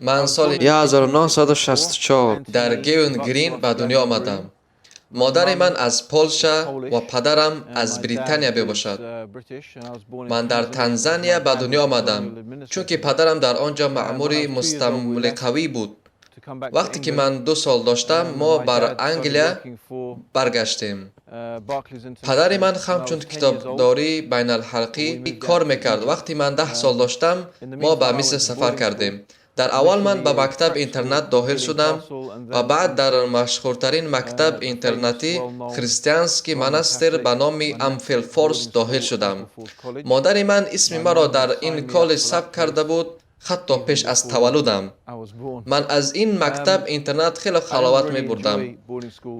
Ман соли 1964 дар Геон Грин ба дунё омадам. Модари ман аз Полша ва падарам аз Британия мебошад. Ман дар Танзания ба дунё омадам, чунки падарам дар он ҷо маъмури мустамлиқавӣ буд. Вақте ки ман 2 сол доштам, мо бар Англия баргаштем. Падари ман ҳамчун китобдории байналхалқӣ кор мекард. Вақте ман 10 сол доштам, мо ба Миср сафар кардем. Дар аввал ман ба мактаб-интернат дохил шудам ва баъд дар машҳуртарин мактаб-интернати христианский монастир ба номи Амфелфорс дохил шудам. Модари ман исми маро дар ин коллеҷ сабт карда буд, ҳатто пеш аз таваллудам. Ман аз ин мактаб-интернат хеле ҳаловат мебурдам.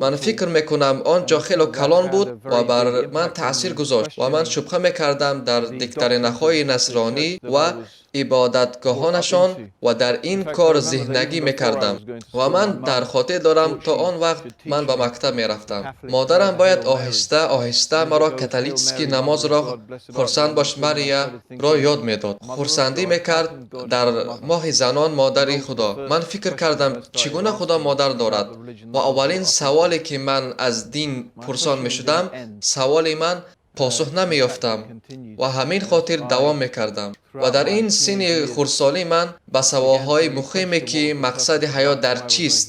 Ман фикр мекунам, он ҷо хеле калон буд ва бар ман таъсир гузошт ва ман шубҳа мекардам дар докторинаҳои насронӣ ва ибодатгоҳонашон ва дар ин кор зиҳнагӣ мекардам. Ва ман дар хотир дорам, то он вақт ман ба мактаб мерафтам. Модарам бояд оҳиста оҳиста маро католический намозро хурсанд бош Мария ро ёд медод. Хурсандӣ мекард дар моҳи занон модари Худо. Ман фикр кардам, чӣ гуна Худо модар дорад? Ва аввалин саволе ки ман аз дин пурсон мешудам, саволи ман посух намеёфтам ва ҳамин хотир давом мекардам. Ва дар ин синни хурдсолӣ ман ба саволҳои муҳиме, ки мақсади ҳаёт дар чист?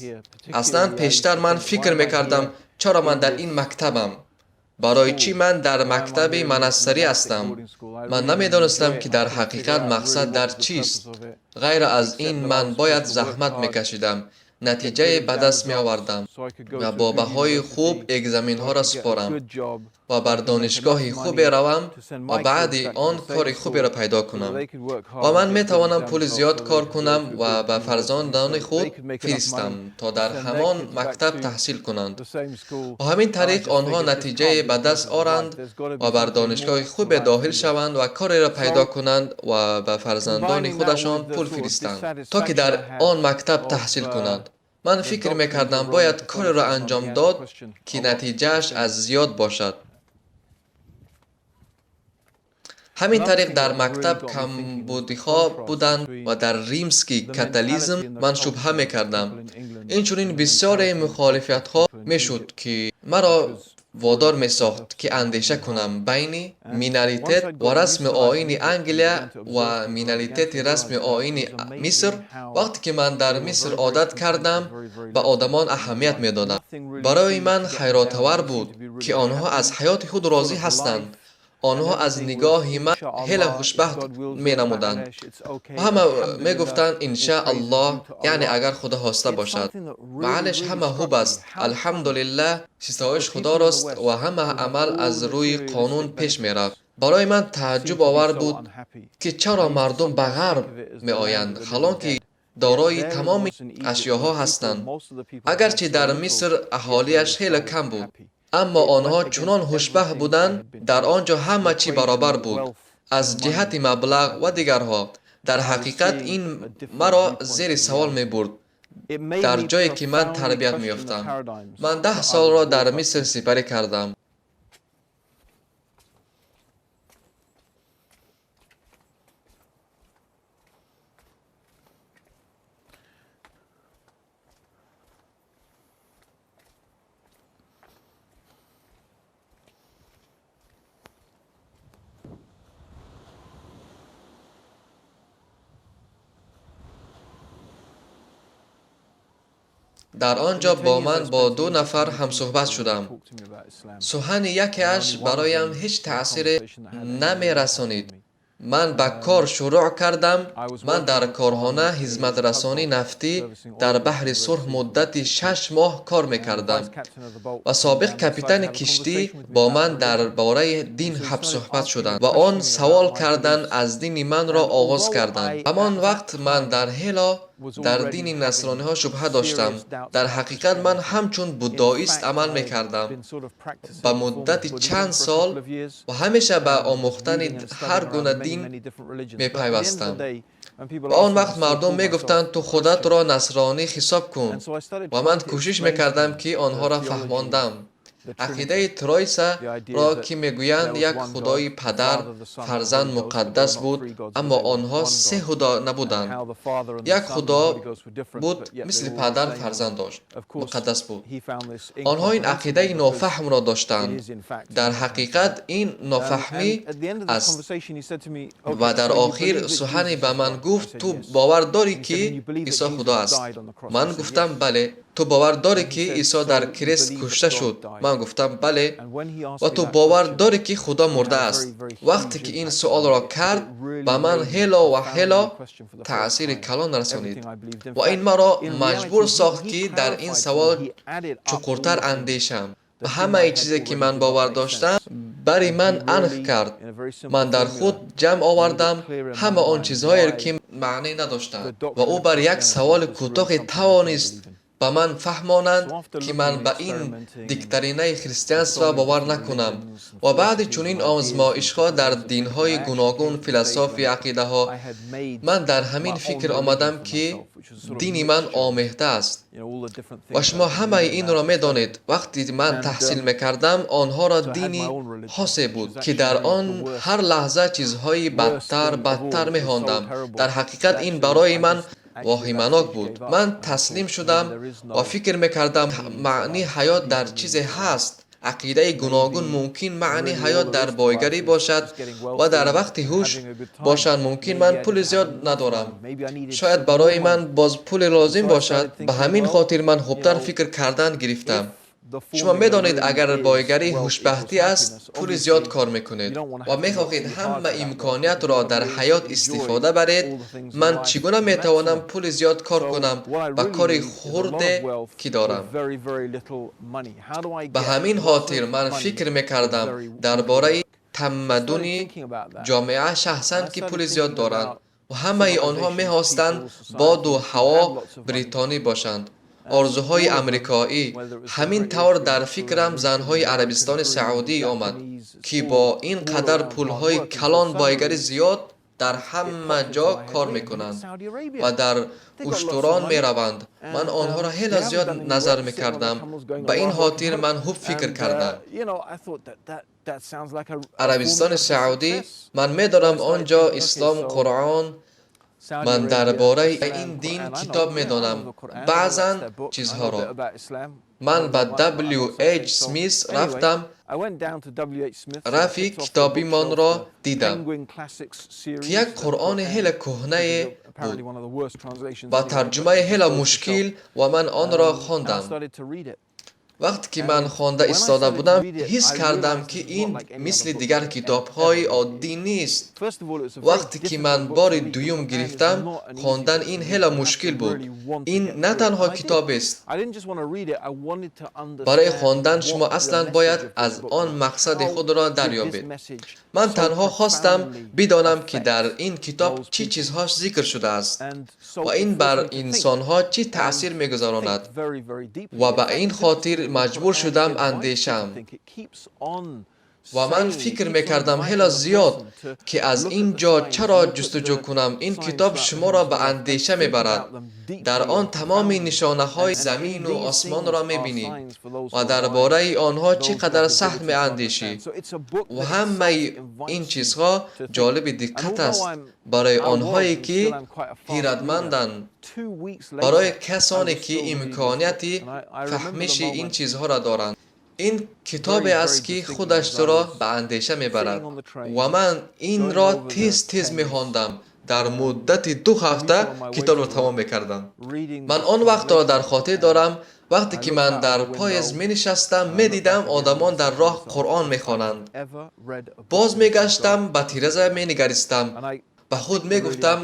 Аслан пештар ман фикр мекардам, чаро ман дар ин мактабам? Барои чӣ ман дар мактаби монастирӣ ҳастам? Ман намедонистам, ки дар ҳақиқат мақсад дар чист. Ғайр аз ин ман бояд заҳмат мекашидам, натиҷае ба даст меовардам ва бо баҳои хуб экзаменҳоро супорам ва бар донишгоҳи хубе равам ва баъди он кори хуберо пайдо кунам. Ва ман метавонам пули зиёд кор кунам ва ба фарзандони худ фиристам, то дар ҳамон мактаб таҳсил кунанд. Ва ҳамин тариқ онҳо натиҷае ба даст оранд ва бар донишгоҳи хубе дохил шаванд ва кореро пайдо кунанд ва ба фарзандони худашон пул фиристанд, то ки дар он мактаб таҳсил кунанд. Ман фикр мекардам, бояд кореро анҷом дод, ки натиҷааш аз зиёд бошад. Ҳамин тариқ дар мактаб камбудиҳо буданд ва дар римский католизм ман шубҳа мекардам. Инчунин бисёре мухолифатҳо мешуд, ки маро водор месохт, ки андеша кунам байни миноритет ва расми оини Англия ва миноритети расми оини Миср. Вақте ки ман дар Миср одат кардам, ба одамон аҳамият медодам. Барои ман ҳайратовар буд, ки онҳо аз ҳаёти худ розӣ ҳастанд. Онҳо аз нигоҳи ман хеле хушбахт менамуданд. Ҳама мегуфтанд иншааллоҳ, яъне агар Худо хоста бошад. Маълиш, ҳама хуб аст. Алҳамдулиллаҳ, ситоиш Худорост ва ҳама амал аз рӯи қонун пеш мерафт. Барои ман тааҷҷуб овар буд, ки чаро мардум ба ғарб меоянд, ҳолон ки дорои тамоми ашёҳо ҳастанд. Агарчи дар Миср аҳолиаш хеле кам буд, аммо онҳо чунон хушбахт буданд, дар он ҷо ҳама чӣ баробар буд, аз ҷиҳати маблағ ва дигарҳо. Дар ҳақиқат ин маро зери савол мебурд, дар ҷое ки ман тарбият меёфтам. Ман 10 солро дар Миср сипарӣ кардам. Дар он ҷо бо ман бо 2 нафар ҳамсӯҳбат шудам. Сухани якеаш бароям ҳеҷ таъсире намерасонид. Ман ба кор шурӯъ кардам. Ман дар корхона хизматрасонии нафтӣ дар баҳри Сурх муддати 6 моҳ кор мекардам ва собиқ капитани киштӣ бо ман дар бораи дин ҳамсӯҳбат шуданд ва он савол кардан аз дини манро оғоз карданд. Ҳамон вақт ман дар ҳело дар дини насрониҳо шубҳа доштам. Дар ҳақиқат ман ҳамчун буддоист амал мекардам ба муддати чанд сол ва ҳамеша ба омӯхтани ҳар гуна дин мепайвастам. Ва он вақт мардум мегуфтанд, ту худатро насронӣ ҳисоб кун, ва ман кӯшиш мекардам, ки онҳоро фаҳмондам. Ақидаи Троисаро, ки мегӯянд як Худои Падар, Фарзанд, Муқаддас буд, аммо онҳо се Худо набуданд. Як Худо буд, мисли Падар фарзанд дошт, Муқаддас буд. Онҳо ин ақидаи нофаҳмро доштанд. Дар ҳақиқат ин нофаҳмӣ аст. Ва дар охир сухане ба ман гуфт: «Ту бовар дорӣ, ки Исо Худо аст?» Ман гуфтам: «Бале». «Ту бовар дорӣ, ки Исо дар крест кушта шуд?» Ман гуфтам: «Бале». «Ва ту бовар дорӣ, ки Худо мурдааст?» Вақте ки ин суолро кард, ба ман хело ва хело таъсири калон расонид ва ин маро маҷбур сохт, ки дар ин савол чуқуртар андешам ва ҳамаи чизе, ки ман бовар доштам, бари ман анх кард. Ман дар худ ҷамъ овардам ҳама он чизҳоеро, ки маънӣ надоштанд, ва ӯ бар як саволи кӯтоҳе тавонист ба ман фаҳмонанд, ки ман ба ин доктринаи христианство бовар накунам. Ва баъди чунин озмоишҳо дар динҳои гуногун, философия, ақидаҳо, ман дар ҳамин фикр омадам, ки дини ман омехта аст. Ва шумо ҳамаи инро медонед. Вақте ман таҳсил мекардам, онҳоро дини хосе буд, ки дар он ҳар лаҳза чизҳои бадтар бадтар мехондам. Дар ҳақиқат ин барои ман воҳиманок буд. Ман таслим шудам ва фикр мекардам, маънии ҳаёт дар чизе ҳаст, ақидаи гуногун. Мумкин маънии ҳаёт дар бойгарӣ бошад ва дар вақти ҳуш бошанд. Мумкин ман пули зиёд надорам, шояд барои ман боз пуле лозим бошад. Ба ҳамин хотир ман хубтар фикр кардан гирифтам. Шумо медонед, агар бойгарӣ хушбахтӣ аст, пули зиёд кор мекунед ва мехоҳед ҳама имкониятро дар ҳаёт истифода баред. Ман чӣ гуна метавонам пули зиёд кор кунам ба кори хурде, ки дорам? Ба ҳамин хотир ман фикр мекардам дар бораи тамаддуни ҷомеа, шахсан, ки пули зиёд доранд, ва ҳамаи онҳо мехостанд боду ҳаво бритонӣ бошанд, орзуҳои амрикоӣ. Ҳамин тавр дар фикрам занҳои Арабистони Саудӣ омад, ки бо ин қадар пулҳои калон, бойгарӣ зиёд, дар ҳама ҷо кор мекунанд ва дар уштурон мераванд. Ман онҳоро хеле зиёд назар мекардам. Ба ин хотир ман хуб фикр кардам. Арабистони Саудӣ, ман медонам, он ҷо ислом, Қуръон. Ман дар бораи ин дин китоб медонам, баъзан чизҳоро. Ман ба W H Смис рафтам, рафи китобимонро дидам, ки як Қуръони хеле кӯҳнае буд ва тарҷумаи хеле мушкил, ва ман онро хондам. Вақте ки ман хонда истода будам, ҳис кардам, ки ин мисли дигар китобҳои оддӣ нест. Вақте ки ман бори дуюм гирифтам, хондан ин хеле мушкил буд. Ин на танҳо китобест барои хондан, шумо аслан бояд аз он мақсади худро дарёбед. Ман танҳо хостам бидонам, ки дар ин китоб чӣ чизҳо зикр шудааст ва ин бар инсонҳо чӣ таъсир мегузаронад, ва ба ин хотир маҷбур шудам андешам. Ва ман фикр мекардам хело зиёд, ки аз ин ҷо чаро ҷустуҷӯ кунам. Ин китоб шуморо ба андеша мебарад. Дар он тамоми нишонаҳои замину осмонро мебинӣ ва дар бораи онҳо чӣ қадар сахт меандешӣ, ва ҳамаи ин чизҳо ҷолиби диққат аст барои онҳое, ки хирадманданд, барои касоне, ки имконияти фаҳмиши ин чизҳоро доранд. Ин китобе аст, ки худаш туро ба андеша мебарад, ва ман инро тез тез мехондам. Дар муддати 2 ҳафта китобро тамом мекардам. Ман он вақтро дар хотир дорам, вақте ки ман дар поезд менишастам, медидам, одамон дар роҳ Қуръон мехонанд. Боз мегаштам, ба тиреза менигаристам, ба худ мегуфтам: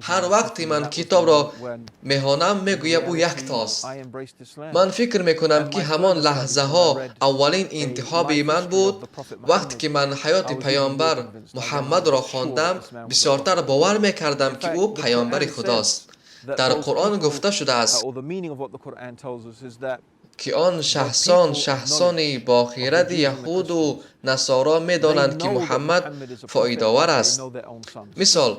ҳар вақте ман китобро мехонам, мегӯям, ӯ яктост. Ман фикр мекунам, ки ҳамон лаҳзаҳо аввалин интихоби ман буд. Вақте ки ман ҳаёти паёмбар Муҳаммадро хондам, бисёртар бовар мекардам, ки ӯ паёмбари худост. Дар Қуръон гуфта шудааст, ки он шахсон, шахсони бохиради яҳуду насоро медонанд, ки Муҳаммад фоидаовар аст. Мисол,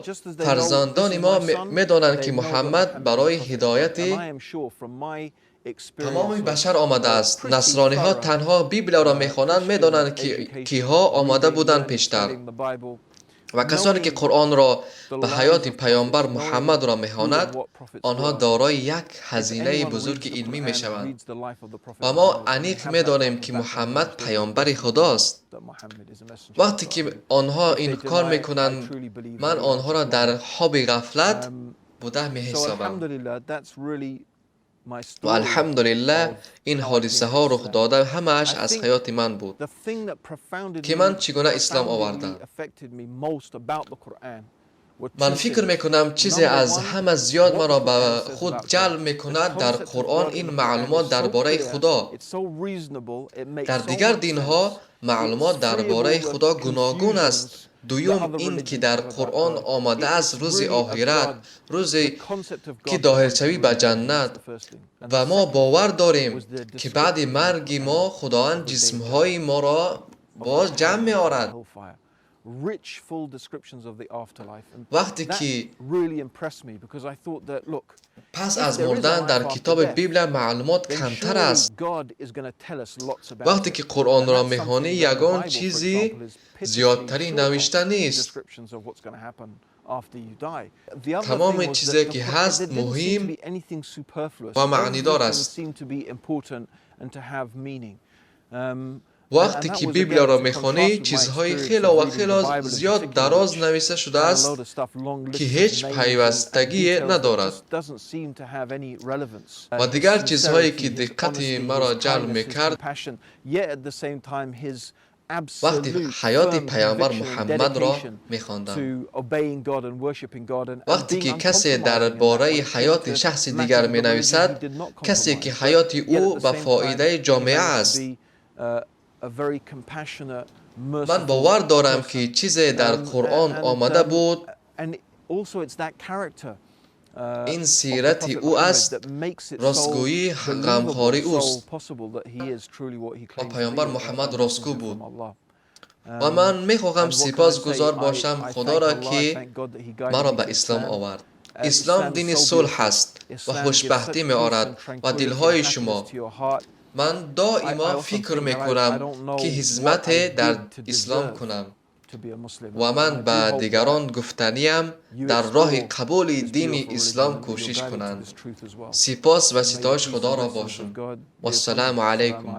фарзандони мо медонанд, ки Муҳаммад барои ҳидояти Тамоми башар омадааст. Насрониҳо танҳо Библияро мехонанд, медонанд, ки киҳо омада буданд пештар. Ва касоне ки Қуръонро ба ҳаёти паёмбар Муҳаммадро мехонад, онҳо дорои як ҳазинаи бузурги илмӣ мешаванд. Ва мо аниқ медонем, ки Муҳаммад паёмбари Худост. Вақте ки онҳо инкор мекунанд, ман онҳоро дар хоби ғафлат буда меҳисобам. Ва алҳамдулиллаҳ, ин ҳодисаҳо рух дода ҳамааш аз ҳаёти ман буд, ки ман чӣ гуна ислом овардам. Ман фикр мекунам, чизе аз ҳама зиёд маро ба худ ҷалб мекунад дар Қуръон ин маълумот дар бораи Худо. Дар дигар динҳо маълумот дар бораи Худо гуногун аст. Дуюм ин ки дар Қуръон омадааст рӯзи охират, рӯзе ки дохилшавӣ ба ҷаннат. Ва мо бовар дорем, ки баъди марги мо Худованд ҷисмҳои моро боз ҷамъ меорад. Вақте ки пас аз мурдан дар китоби Библия маълумот камтар аст, вақте ки Қуръонро мехонӣ, ягон чизи зиёдтарӣ навишта нест. Тамоми чизе ки ҳаст муҳим ва маънидор аст. Вақте ки Библияро мехонӣ, чизҳои хело ва хело зиёд дароз нависта шудааст, ки ҳеҷ пайвастагие надорад. Ва дигар чизҳое ки диққати маро ҷалб мекард, вақте ҳаёти паёмбар Муҳаммадро мехондам. Вақте ки касе дар бораи ҳаёти шахси дигар менависад, касе ки ҳаёти ӯ ба фоидаи ҷомеа аст, ман бовар дорам, ки чизе дар Қуръон омада буд, ин сирати ӯ аст, ростгӯӣ, ғамхорӣ ӯст. Ва паёмбар Муҳаммад ростгӯ буд. Ва ман мехоҳам сипосгузор бошам Худоро, ки маро ба ислом овард. Ислом дини сулҳ аст ва хушбахтӣ меорад ба дилҳои шумо. Ман доимо фикр мекунам, ки хизмате дар ислом кунам. Ва ман ба дигарон гуфтаниам дар роҳи қабули дини ислом кӯшиш кунанд. Сипос ва ситоиш Худоро бошад. Вассалому алайкум.